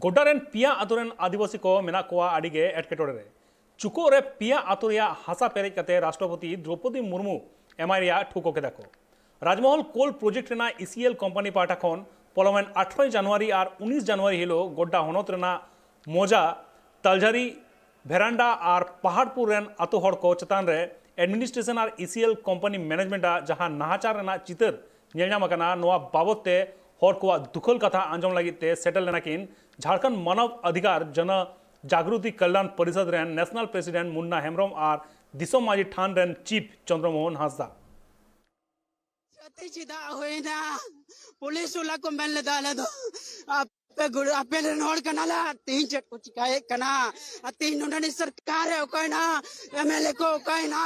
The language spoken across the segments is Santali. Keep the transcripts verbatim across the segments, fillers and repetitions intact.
ᱜᱚᱰᱰᱟ ᱨᱮᱱ ᱯᱮᱭᱟ ᱟᱛᱳ ᱨᱮᱱ ᱟᱹᱫᱤᱵᱟᱹᱥᱤ ᱠᱚ ᱢᱮᱱᱟᱜ ᱠᱚᱣᱟ ᱟᱹᱰᱤ ᱜᱮ ᱮᱴᱠᱮᱴᱚᱬᱮ ᱨᱮ᱾ ᱪᱩᱠᱚᱜ ᱨᱮ ᱯᱮᱭᱟ ᱟᱛᱳ ᱨᱮᱭᱟᱜ ᱦᱟᱥᱟ ᱯᱮᱨᱮᱡ ᱠᱟᱛᱮ ᱨᱟᱥᱴᱨᱚᱯᱚᱛᱤ ᱫᱨᱚᱣᱯᱚᱫᱤ ᱢᱩᱨᱢᱩ ᱮᱢᱟᱭ ᱨᱮᱭᱟᱜ ᱴᱷᱟᱹᱣᱠᱟᱹ ᱠᱮᱫᱟ ᱠᱚ᱾ ᱨᱟᱡᱽᱢᱚᱦᱚᱞ ᱠᱳᱞ ᱯᱨᱚᱡᱮᱠᱴ ᱨᱮᱱᱟᱜ ᱤᱥᱤᱮᱞ ᱠᱳᱢᱯᱟᱱᱤ ᱯᱟᱦᱴᱟ ᱠᱷᱚᱱ ᱯᱚᱞᱚᱢᱮᱱ ᱟᱴᱷᱨᱚᱭ ᱡᱟᱱᱩᱣᱟᱨᱤ ᱟᱨ ᱩᱱᱤᱥ ᱡᱟᱱᱩᱣᱟᱨᱤ ᱦᱤᱞᱳᱜ ᱜᱚᱰᱰᱟ ᱦᱚᱱᱚᱛ ᱨᱮᱱᱟᱜ ᱢᱚᱡᱟ, ᱛᱟᱞᱡᱷᱟᱨᱤ, ᱵᱷᱮᱨᱟᱱᱰᱟ ᱟᱨ ᱯᱟᱦᱟᱲᱯᱩᱨ ᱨᱮᱱ ᱟᱛᱳ ᱦᱚᱲ ᱠᱚ ᱪᱮᱛᱟᱱ ᱨᱮ ᱮᱰᱢᱤᱱᱤᱥᱴᱨᱮᱥᱚᱱ ᱟᱨ ᱤᱥᱤᱮᱞ ᱠᱳᱢᱯᱟᱱᱤ ᱢᱮᱱᱮᱡᱢᱮᱱᱴ ᱟᱜ ᱡᱟᱦᱟᱸ ᱱᱟᱦᱟᱪᱟᱨ ᱨᱮᱱᱟᱜ ᱪᱤᱛᱟᱹᱨ ᱧᱮᱞ ᱧᱟᱢ ᱟᱠᱟᱱᱟ, ᱱᱚᱣᱟ ᱵᱟᱵᱚᱛ ᱛᱮ ᱦᱚᱲ ᱠᱚᱣᱟᱜ ᱫᱩᱠᱷᱟᱹᱞ ᱠᱟᱛᱷᱟ ᱟᱸᱡᱚᱢ ᱞᱟᱹᱜᱤᱫ ᱛᱮ ᱥᱮᱴᱮᱨ ᱞᱮᱱᱟ ᱠᱤᱱ ᱡᱷᱟᱲᱠᱷᱚᱸᱰ ᱢᱟᱱᱚᱵ ᱚᱫᱷᱤᱠᱟᱨ ᱡᱚᱱ ᱡᱟᱜᱽᱨᱚᱛᱤ ᱠᱟᱞᱭᱟᱱ ᱯᱚᱨᱤᱥᱚᱫᱽ ᱨᱮᱱ ᱱᱮᱥᱱᱟᱞ ᱯᱨᱮᱥᱤᱰᱮᱱᱴ ᱢᱩᱱᱱᱟ ᱦᱮᱢᱵᱨᱚᱢ ᱟᱨ ᱫᱤᱥᱚᱢ ᱢᱟᱹᱡᱷᱤ ᱛᱷᱟᱱ ᱨᱮᱱ ᱪᱤᱯ ᱪᱚᱱᱫᱨᱚᱢᱳᱦᱚᱱ ᱦᱟᱸᱥᱫᱟ᱾ ᱪᱮᱫᱟᱜ ᱦᱩᱭᱱᱟ? ᱯᱩᱞᱤᱥ ᱵᱟᱞᱟ ᱠᱚ ᱢᱮᱱ ᱞᱮᱫᱟ, ᱟᱞᱮ ᱫᱚ ᱟᱯᱮ ᱜᱩ-, ᱟᱯᱮ ᱨᱮᱱ ᱦᱚᱲ ᱠᱟᱱᱟᱞᱮ᱾ ᱛᱤᱦᱤᱧ ᱪᱮᱫ ᱠᱚ ᱪᱤᱠᱟᱭᱮᱫ ᱠᱟᱱᱟ? ᱟᱨ ᱛᱤᱦᱤᱧ ᱱᱚᱰᱮᱱᱤᱡ ᱥᱚᱨᱠᱟᱨ ᱮ ᱚᱠᱚᱭᱱᱟ? ᱮᱢᱮᱞᱮ ᱠᱚ ᱚᱠᱚᱭᱱᱟ?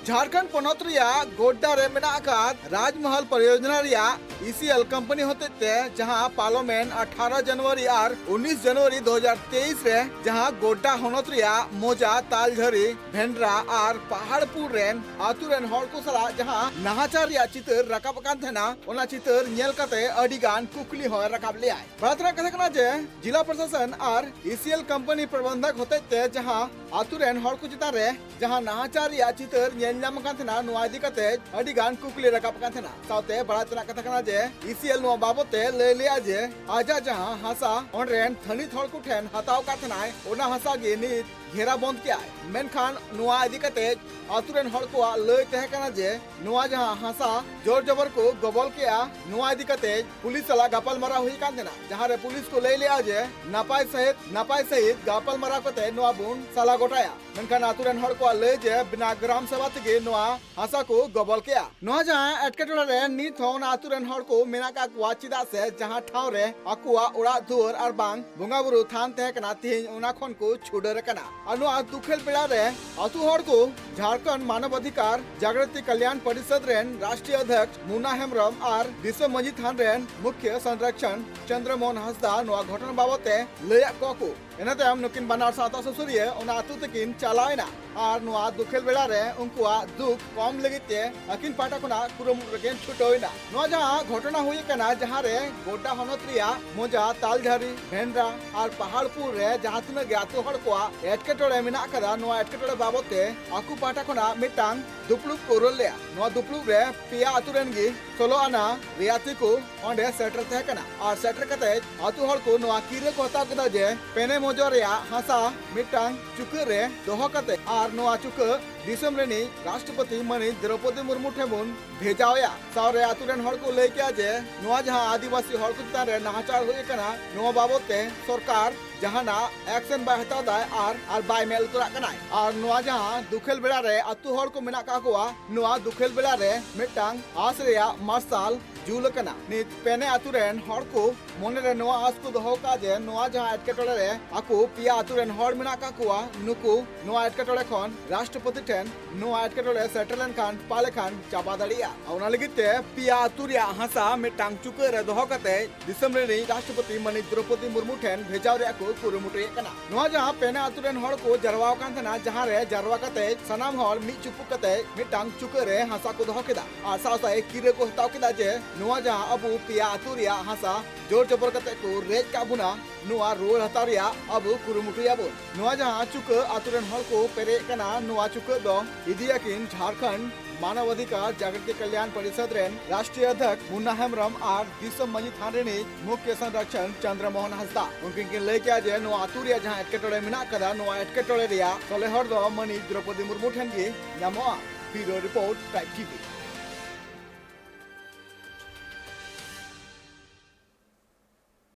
ᱡᱷᱟᱲᱠᱷᱚᱸᱰ ᱯᱚᱱᱚᱛ ᱨᱮᱭᱟᱜ ᱜᱳᱰᱰᱟ ᱨᱮ ᱢᱮᱱᱟᱜ ᱟᱠᱟᱫ ᱨᱟᱡᱽᱢᱚᱦᱚᱞ ᱯᱚᱨᱤᱭᱳᱡᱚᱱᱟ ᱨᱮᱭᱟᱜ ᱤᱥᱤᱮᱞ ᱠᱳᱢᱯᱟᱱᱤ ᱦᱚᱛᱮᱡ ᱛᱮ ᱡᱟᱦᱟᱸ ᱯᱟᱨᱞᱟᱢᱮᱱᱴ ᱟᱴᱷᱟᱨᱚ ᱡᱟᱱᱩᱣᱟᱨᱤ ᱟᱨ ᱩᱱᱤᱥ ᱡᱟᱱᱩᱣᱟᱨᱤ ᱫᱩ ᱦᱟᱡᱟᱨ ᱛᱮᱭᱤᱥ ᱨᱮ ᱡᱟᱦᱟᱸ ᱜᱳᱰᱰᱟ ᱦᱚᱱᱚᱛ ᱨᱮᱭᱟᱜ ᱢᱚᱡᱟ, ᱛᱟᱞᱡᱷᱟᱨᱤ, ᱵᱷᱮᱱᱰᱨᱟ ᱟᱨ ᱯᱟᱦᱟᱲᱯᱩᱨ ᱨᱮᱱ ᱟᱛᱳ ᱨᱮᱱ ᱦᱚᱲ ᱠᱚ ᱥᱟᱞᱟᱜ ᱡᱟᱦᱟᱸ ᱱᱟᱦᱟᱪᱟᱨ ᱨᱮᱭᱟᱜ ᱪᱤᱛᱟᱹᱨ ᱨᱟᱠᱟᱵ ᱟᱠᱟᱱ ᱛᱟᱦᱮᱱᱟ, ᱚᱱᱟ ᱪᱤᱛᱟᱹᱨ ᱧᱮᱞ ᱠᱟᱛᱮ ᱟᱹᱰᱤ ᱜᱟᱱ ᱠᱩᱠᱞᱤ ᱦᱚᱸᱭ ᱨᱟᱠᱟᱵ ᱞᱮᱭᱟᱭ᱾ ᱵᱟᱲᱟᱭ ᱛᱮᱱᱟᱜ ᱠᱟᱛᱷᱟ ᱠᱟᱱᱟ ᱡᱮ ᱡᱤᱞᱟ ᱯᱨᱚᱥᱟᱥᱚᱱ ᱟᱨ ᱤᱥᱤᱮᱞ ᱠᱳᱢᱯᱟᱱᱤ ᱯᱨᱚᱵᱚᱱᱫᱷᱚᱠ ᱦᱚᱛᱮᱡ ᱛᱮ ᱡᱟᱦᱟᱸ ᱟᱛᱳ ᱨᱮᱱ ᱦᱚᱲ ᱠᱚ ᱪᱮᱛᱟᱱ ᱨᱮ ᱡᱟᱦᱟᱸ ᱱᱟᱦᱟᱪᱟᱨ ᱨᱮᱭᱟᱜ ᱪᱤᱛᱟᱹᱨ ᱧᱮᱞ ᱧᱟᱢ ᱟᱠᱟᱱ ᱛᱟᱦᱮᱱᱟ, ᱱᱚᱣᱟ ᱤᱫᱤ ᱠᱟᱛᱮ ᱟᱹᱰᱤ ᱜᱟᱱ ᱠᱩᱠᱞᱤ ᱨᱟᱠᱟᱵ ᱟᱠᱟᱱ ᱛᱟᱦᱮᱱᱟ᱾ ᱥᱟᱶᱛᱮ ᱵᱟᱲᱟᱭ ᱛᱮᱱᱟᱜ ᱠᱟᱛᱷᱟ ᱠᱟᱱᱟ ᱡᱮ ᱤᱥᱤᱮᱞ ᱱᱚᱣᱟ ᱵᱟᱵᱚᱛ ᱛᱮ ᱞᱟᱹᱭ ᱞᱮᱭᱟ ᱡᱮ ᱟᱡᱟᱜ ᱡᱟᱦᱟᱸ ᱦᱟᱥᱟ ᱚᱸᱰᱮ ᱨᱮᱱ ᱛᱷᱟᱹᱱᱤᱛ ᱦᱚᱲ ᱠᱚ ᱴᱷᱮᱱ ᱦᱟᱛᱟᱣ ᱟᱠᱟᱫ ᱛᱟᱦᱮᱱᱟᱭ, ᱚᱱᱟ ᱦᱟᱥᱟ ᱜᱮ ᱱᱤᱛ ᱜᱷᱮᱨᱟ ᱵᱚᱱᱫ ᱠᱮᱜᱼᱟᱭ᱾ ᱢᱮᱱᱠᱷᱟᱱ ᱱᱚᱣᱟ ᱤᱫᱤ ᱠᱟᱛᱮ ᱟᱛᱳ ᱨᱮᱱ ᱦᱚᱲ ᱠᱚᱣᱟᱜ ᱞᱟᱹᱭ ᱛᱟᱦᱮᱸ ᱠᱟᱱᱟ ᱡᱮ ᱱᱚᱣᱟ ᱡᱟᱦᱟᱸ ᱦᱟᱥᱟ ᱡᱳᱨ ᱡᱚᱵᱚᱨ ᱠᱚ ᱜᱚᱵᱚᱞ ᱠᱮᱜᱼᱟ, ᱱᱚᱣᱟ ᱤᱫᱤ ᱠᱟᱛᱮ ᱯᱩᱞᱤᱥ ᱥᱟᱞᱟᱜ ᱜᱟᱯᱟᱞ ᱢᱟᱨᱟᱣ ᱦᱩᱭ ᱟᱠᱟᱱ ᱛᱟᱦᱮᱱᱟ, ᱡᱟᱦᱟᱸ ᱨᱮ ᱯᱩᱞᱤᱥ ᱠᱚ ᱞᱟᱹᱭ ᱞᱮᱜᱼᱟ ᱡᱮ ᱱᱟᱯᱟᱭ ᱥᱟᱹᱦᱤᱫ, ᱱᱟᱯᱟᱭ ᱥᱟᱹᱦᱤᱫ ᱜᱟᱯᱟᱞ ᱢᱟᱨᱟᱣ ᱠᱟᱛᱮ ᱱᱚᱣᱟ ᱵᱚᱱ ᱥᱟᱞᱟ ᱜᱚᱴᱟᱭᱟ᱾ ᱢᱮᱱᱠᱷᱟᱱ ᱟᱛᱳ ᱨᱮᱱ ᱦᱚᱲ ᱠᱚᱣᱟᱜ ᱞᱟᱹᱭ ᱡᱮ ᱵᱤᱱᱟ ᱜᱨᱟᱢ ᱥᱚᱵᱷᱟ ᱛᱮᱜᱮ ᱱᱚᱣᱟ ᱦᱟᱥᱟ ᱠᱚ ᱜᱚᱵᱚᱞ ᱠᱮᱜᱼᱟ᱾ ᱱᱚᱣᱟ ᱡᱟᱦᱟᱸ ᱮᱴᱠᱮᱴᱚᱬᱮ ᱨᱮ ᱱᱤᱛ ᱦᱚᱸ ᱚᱱᱟ ᱟᱛᱳ ᱨᱮᱱ ᱦᱚᱲ ᱠᱚ ᱢᱮᱱᱟᱜ ᱟᱠᱟᱫ ᱠᱚᱣᱟ, ᱪᱮᱫᱟᱜ ᱥᱮ ᱡᱟᱦᱟᱸ ᱴᱷᱟᱶ ᱨᱮ ᱟᱠᱚᱣᱟᱜ ᱚᱲᱟᱜ ᱫᱩᱣᱟᱹᱨ ᱟᱨ ᱵᱟᱝ ᱵᱚᱸᱜᱟ ᱵᱩᱨᱩ ᱛᱷᱟᱱ ᱛᱟᱦᱮᱸ ᱠᱟᱱᱟ, ᱛᱮᱦᱮᱧ ᱚᱱᱟ ᱠᱷᱚᱱ ᱠᱚ ᱪᱷᱩᱰᱟᱹᱨ ᱟᱠᱟᱱᱟ᱾ ᱟᱨ ᱱᱚᱣᱟ ᱫᱩᱠᱷᱮᱞ ᱵᱮᱲᱟ ᱨᱮ ᱟᱛᱳ ᱦᱚᱲ ᱠᱚ ᱡᱷᱟᱲᱠᱷᱚᱸᱰ ᱢᱟᱱᱚᱵ ᱚᱫᱷᱤᱠᱟᱨ ᱡᱟᱜᱨᱚᱛᱤ ᱠᱟᱞᱭᱟᱱ ᱯᱚᱨᱤᱥᱚᱫᱽ ᱨᱮᱱ ᱨᱟᱥᱴᱨᱤᱭᱚ ᱚᱫᱷᱭᱚᱠᱥ ᱢᱩᱱᱟ ᱦᱮᱢᱵᱨᱚᱢ ᱟᱨ ᱫᱤᱥᱚᱢ ᱢᱟᱹᱡᱷᱤ ᱛᱷᱟᱱ ᱨᱮᱱ ᱢᱩᱠᱷᱭᱟᱹ ᱥᱚᱝᱨᱚᱠᱷᱚᱠ ᱪᱚᱱᱫᱨᱚᱢᱳᱦᱚᱱ ᱦᱟᱸᱥᱫᱟ ᱱᱚᱣᱟ ᱜᱷᱚᱴᱚᱱᱟ ᱵᱟᱵᱚᱛ ᱛᱮ ᱞᱟᱹᱭᱟᱫ ᱠᱚᱣᱟ ᱠᱚ᱾ ᱤᱱᱟᱹ ᱛᱟᱭᱚᱢ ᱱᱩᱠᱤᱱ ᱵᱟᱱᱟᱨ ᱥᱟᱶᱛᱟ ᱥᱩᱥᱟᱹᱨᱤᱭᱟᱹ ᱚᱱᱟ ᱟᱹᱛᱩ ᱛᱮᱠᱤᱱ ᱪᱟᱞᱟᱣ ᱮᱱᱟ ᱟᱨ ᱱᱚᱣᱟ ᱫᱩᱠᱷᱮᱞ ᱵᱮᱲᱟ ᱨᱮ ᱩᱱᱠᱩᱣᱟᱜ ᱫᱩᱠ ᱠᱚᱢ ᱞᱟᱹᱜᱤᱫ ᱛᱮ ᱟᱹᱠᱤᱱ ᱯᱟᱦᱴᱟ ᱠᱷᱚᱱᱟᱜ ᱠᱩᱨᱩᱢᱩᱴᱩ ᱨᱮᱠᱤᱱ ᱪᱷᱩᱴᱟᱹᱣ ᱮᱱᱟ᱾ ᱱᱚᱣᱟ ᱡᱟᱦᱟᱸ ᱜᱷᱚᱴᱚᱱᱟ ᱦᱩᱭ ᱟᱠᱟᱱᱟ, ᱡᱟᱦᱟᱸ ᱨᱮ ᱜᱚᱰᱰᱟ ᱦᱚᱱᱚᱛ ᱨᱮᱭᱟᱜ ᱢᱚᱡᱟ, ᱛᱟᱞᱡᱷᱟᱨᱤ, ᱵᱷᱮᱱᱰᱨᱟ ᱟᱨ ᱯᱟᱦᱟᱲᱯᱩᱨ ᱨᱮ ᱡᱟᱦᱟᱸ ᱛᱤᱱᱟᱹᱜ ᱜᱮ ᱟᱹᱛᱩ ᱦᱚᱲ ᱠᱚᱣᱟᱜ ᱮᱴᱠᱮᱴᱚᱬᱮ ᱢᱮᱱᱟᱜ ᱟᱠᱟᱫᱟ, ᱱᱚᱣᱟ ᱮᱴᱠᱮᱴᱚᱬᱮ ᱵᱟᱵᱚᱛ ᱛᱮ ᱟᱠᱚ ᱯᱟᱦᱴᱟ ᱠᱷᱚᱱᱟᱜ ᱢᱤᱫᱴᱟᱝ ᱫᱩᱯᱲᱩᱵ ᱠᱚ ᱨᱚᱲ ᱞᱮᱫᱼᱟ᱾ ᱱᱚᱣᱟ ᱫᱩᱯᱲᱩᱵ ᱨᱮ ᱯᱮᱭᱟ ᱟᱹᱛᱩ ᱨᱮᱱ ᱜᱮ ᱥᱳᱞᱳ ᱟᱱᱟ ᱨᱮᱭᱟᱛᱤ ᱠᱚ ᱚᱸᱰᱮ ᱥᱮᱴᱮᱨ ᱛᱟᱦᱮᱸ ᱠᱟᱱᱟ ᱟᱨ ᱥᱮᱴᱮᱨ ᱠᱟᱛᱮ ᱟᱹᱛᱩ ᱦᱚᱲ ᱠᱚ ᱱᱚᱣᱟ ᱠᱤᱨᱟᱹ ᱠᱚ ᱦᱟᱛᱟᱣ ᱠᱮᱫᱟ ᱡᱮ ᱯᱮᱱᱮ ᱢᱚᱡᱚ ᱨᱮᱭᱟᱜ ᱦᱟᱥᱟ ᱢᱤᱫᱴᱟᱝ ᱪᱩᱠᱟᱹᱜ ᱨᱮ ᱫᱚᱦᱚ ᱠᱟᱛᱮ ᱟᱨ ᱱᱚᱣᱟ ᱪᱩᱠᱟᱹᱜ ᱫᱤᱥᱚᱢ ᱨᱤᱱᱤᱡ ᱨᱟᱥᱴᱨᱚᱯᱚᱛᱤ ᱢᱟᱹᱱᱤᱡ ᱫᱨᱚᱯᱚᱫᱤ ᱢᱩᱨᱢᱩ ᱴᱷᱮᱱ ᱵᱚᱱ ᱵᱷᱮᱡᱟᱣᱟᱭᱟ᱾ ᱥᱟᱶᱨᱮ ᱟᱹᱛᱩ ᱨᱮᱱ ᱦᱚᱲ ᱠᱚ ᱞᱟᱹᱭ ᱠᱮᱫᱼᱟ ᱡᱮ ᱱᱚᱣᱟ ᱡᱟᱦᱟᱸ ᱟᱹᱫᱤᱵᱟᱹᱥᱤ ᱦᱚᱲ ᱠᱚ ᱪᱮᱛᱟᱱ ᱨᱮ ᱱᱟᱦᱟᱪᱟᱨ ᱦᱩᱭ ᱟᱠᱟᱱᱟ, ᱱᱚᱣᱟ ᱵᱟᱵᱚᱛ ᱛᱮ ᱥᱚᱨᱠᱟᱨ ᱡᱟᱦᱟᱱᱟᱜ ᱮᱠᱥᱮᱱ ᱵᱟᱭ ᱦᱟᱛᱟᱣ ᱫᱟᱭ ᱟᱨ, ᱟᱨ ᱵᱟᱭ ᱢᱮᱫ ᱞᱩᱛᱩᱨᱟᱜ ᱠᱟᱱᱟᱭ᱾ ᱟᱨ ᱱᱚᱣᱟ ᱡᱟᱦᱟᱸ ᱫᱩᱠᱷᱮᱞ ᱵᱮᱲᱟ ᱨᱮ ᱟᱹᱛᱩ ᱦᱚᱲ ᱠᱚ ᱢᱮᱱᱟᱜ ᱠᱟᱜ ᱠᱚᱣᱟ, ᱱᱚᱣᱟ ᱫᱩᱠᱷᱮᱞ ᱵᱮᱲᱟ ᱨᱮ ᱢᱤᱫᱴᱟᱝ ᱟᱸᱥ ᱨᱮᱭᱟᱜ ᱢᱟᱨᱥᱟᱞ ᱡᱩᱞ ᱟᱠᱟᱱᱟ᱾ ᱱᱤᱛ ᱯᱮᱱᱮ ᱟᱹᱛᱩ ᱨᱮᱱ ᱦᱚᱲ ᱠᱚ ᱢᱚᱱᱮ ᱨᱮ ᱱᱚᱣᱟ ᱟᱸᱥ ᱠᱚ ᱫᱚᱦᱚ ᱠᱟᱜᱼᱟ ᱡᱮ ᱱᱚᱣᱟ ᱡᱟᱦᱟᱸ ᱮᱴᱠᱮᱴᱚᱬᱮ ᱨᱮ ᱟᱠᱚ ᱯᱮᱭᱟ ᱟᱹᱛᱩ ᱨᱮᱱ ᱦᱚᱲ ᱢᱮᱱᱟᱜ ᱠᱟᱜ ᱠᱚᱣᱟ, ᱱᱩᱠᱩ ᱱᱚᱣᱟ ᱮᱴᱠᱮᱴᱚᱬᱮ ᱠᱷᱚᱱ ᱨᱟᱥᱴᱨᱚᱯᱚᱛᱤ ᱴᱷᱮᱱ ᱱᱚᱣᱟ ᱮᱴᱠᱮᱴᱚᱬᱮ ᱥᱮᱴᱮᱨ ᱞᱮᱱᱠᱷᱟᱱ ᱯᱟᱞᱮ ᱠᱷᱟᱱ ᱪᱟᱵᱟ ᱫᱟᱲᱮᱭᱟᱜᱼᱟ᱾ ᱚᱱᱟ ᱞᱟᱹᱜᱤᱫ ᱛᱮ ᱯᱮᱭᱟ ᱟᱹᱛᱩ ᱨᱮᱭᱟᱜ ᱦᱟᱥᱟ ᱢᱤᱫᱴᱟᱝ ᱪᱩᱠᱟᱹᱜ ᱨᱮ ᱫᱚᱦᱚ ᱠᱟᱛᱮ ᱫᱤᱥᱚᱢ ᱨᱤᱱᱤᱡ ᱨᱟᱥᱴᱨᱚᱯᱚᱛᱤ ᱢᱟᱹᱱᱤᱡ ᱫᱨᱚᱯᱚᱫᱤ ᱢᱩᱨᱢᱩ ᱴᱷᱮᱱ ᱵᱷᱮᱡᱟᱣ ᱨᱮᱭᱟᱜ ᱠᱚ ᱠᱩᱨᱩᱢᱩᱴᱩᱭᱮᱫ ᱠᱟᱱᱟ᱾ ᱱᱚᱣᱟ ᱡᱟᱦᱟᱸ ᱯᱮᱱᱮ ᱟᱹᱛᱩ ᱨᱮᱱ ᱦᱚᱲ ᱠᱚ ᱡᱟᱨᱣᱟ ᱟᱠᱟᱱ ᱛᱟᱦᱮᱱᱟ, ᱡᱟᱦᱟᱸ ᱨᱮ ᱡᱟᱨᱣᱟ ᱠᱟᱛᱮ ᱥᱟᱱᱟᱢ ᱦᱚᱲ ᱢᱤᱫ ᱪᱩᱯᱩᱜ ᱠᱟᱛᱮ ᱢᱤᱫᱴᱟᱝ ᱪᱩᱠᱟᱹᱜ ᱨᱮ ᱦᱟᱥᱟ ᱠᱚ ᱫᱚᱦᱚ ᱠᱮᱫᱟ ᱟᱨ ᱥᱟᱶ ᱥᱟᱶ ᱠᱤᱨᱟᱹ ᱠᱚ ᱦᱟᱛᱟᱣ ᱠᱮᱫᱟ ᱡᱮ ᱱᱚᱣᱟ ᱡᱟᱦᱟᱸ ᱟᱵᱚ ᱯᱮᱭᱟ ᱟᱹᱛᱩ ᱨᱮᱭᱟᱜ ᱦᱟᱥᱟ ᱡᱳᱨ ᱡᱚᱵᱚᱨ ᱠᱟᱛᱮ ᱠᱚ ᱨᱮᱡ ᱠᱟᱜ ᱵᱚᱱᱟ, ᱱᱚᱣᱟ ᱨᱩᱣᱟᱹᱲ ᱦᱟᱛᱟᱣ ᱨᱮᱭᱟᱜ ᱟᱵᱚ ᱠᱩᱨᱩᱢᱩᱴᱩᱭᱟᱵᱚᱱ᱾ ᱱᱚᱣᱟ ᱡᱟᱦᱟᱸ ᱪᱩᱠᱟᱹᱜ ᱟᱹᱛᱩ ᱨᱮᱱ ᱦᱚᱲ ᱠᱚ ᱯᱮᱨᱮᱡ ᱠᱟᱱᱟ, ᱱᱚᱣᱟ ᱪᱩᱠᱟᱹᱜ ᱫᱚ ᱤᱫᱤᱭᱟᱠᱤᱱ ᱡᱷᱟᱲᱠᱷᱚᱸᱰ ᱢᱟᱱᱚᱵ ᱚᱫᱷᱤᱠᱟᱨ ᱡᱟᱜᱨᱤᱛᱤ ᱠᱟᱞᱭᱟᱱ ᱯᱚᱨᱤᱥᱚᱫᱽ ᱨᱮᱱ ᱨᱟᱥᱴᱨᱤᱭᱚ ᱚᱫᱷᱭᱚᱠᱥ ᱢᱩᱱᱱᱟ ᱦᱮᱢᱵᱨᱚᱢ ᱟᱨ ᱫᱤᱥᱚᱢ ᱢᱟᱹᱡᱷᱤ ᱛᱷᱟᱱ ᱨᱤᱱᱤᱡ ᱢᱩᱠᱷᱭᱚ ᱥᱚᱝᱨᱚᱠᱷᱚᱠ ᱪᱚᱱᱫᱨᱚ ᱢᱳᱦᱚᱱ ᱦᱟᱸᱥᱫᱟ᱾ ᱩᱱᱠᱤᱱ ᱠᱤᱱ ᱞᱟᱹᱭ ᱠᱮᱫᱼᱟ ᱡᱮ ᱱᱚᱣᱟ ᱟᱹᱛᱩ ᱨᱮᱭᱟᱜ ᱡᱟᱦᱟᱸ ᱮᱴᱠᱮᱴᱚᱬᱮ ᱢᱮᱱᱟᱜ ᱟᱠᱟᱫᱟ, ᱱᱚᱣᱟ ᱮᱴᱠᱮᱴᱚᱬᱮ ᱨᱮᱭᱟᱜ ᱥᱚᱞᱦᱮ ᱦᱚᱨ ᱫᱚ ᱢᱟᱹᱱᱤᱡ ᱫᱨᱚᱯᱚᱫᱤ ᱢᱩᱨᱢᱩ ᱴᱷᱮᱱ ᱜᱮ ᱧᱟᱢᱚᱜᱼᱟ᱾ ᱵᱤᱭᱩᱨᱳ ᱨᱤᱯᱳᱨᱴ, ᱴᱨᱟᱭᱤᱵᱽ ᱴᱤᱵᱷᱤ᱾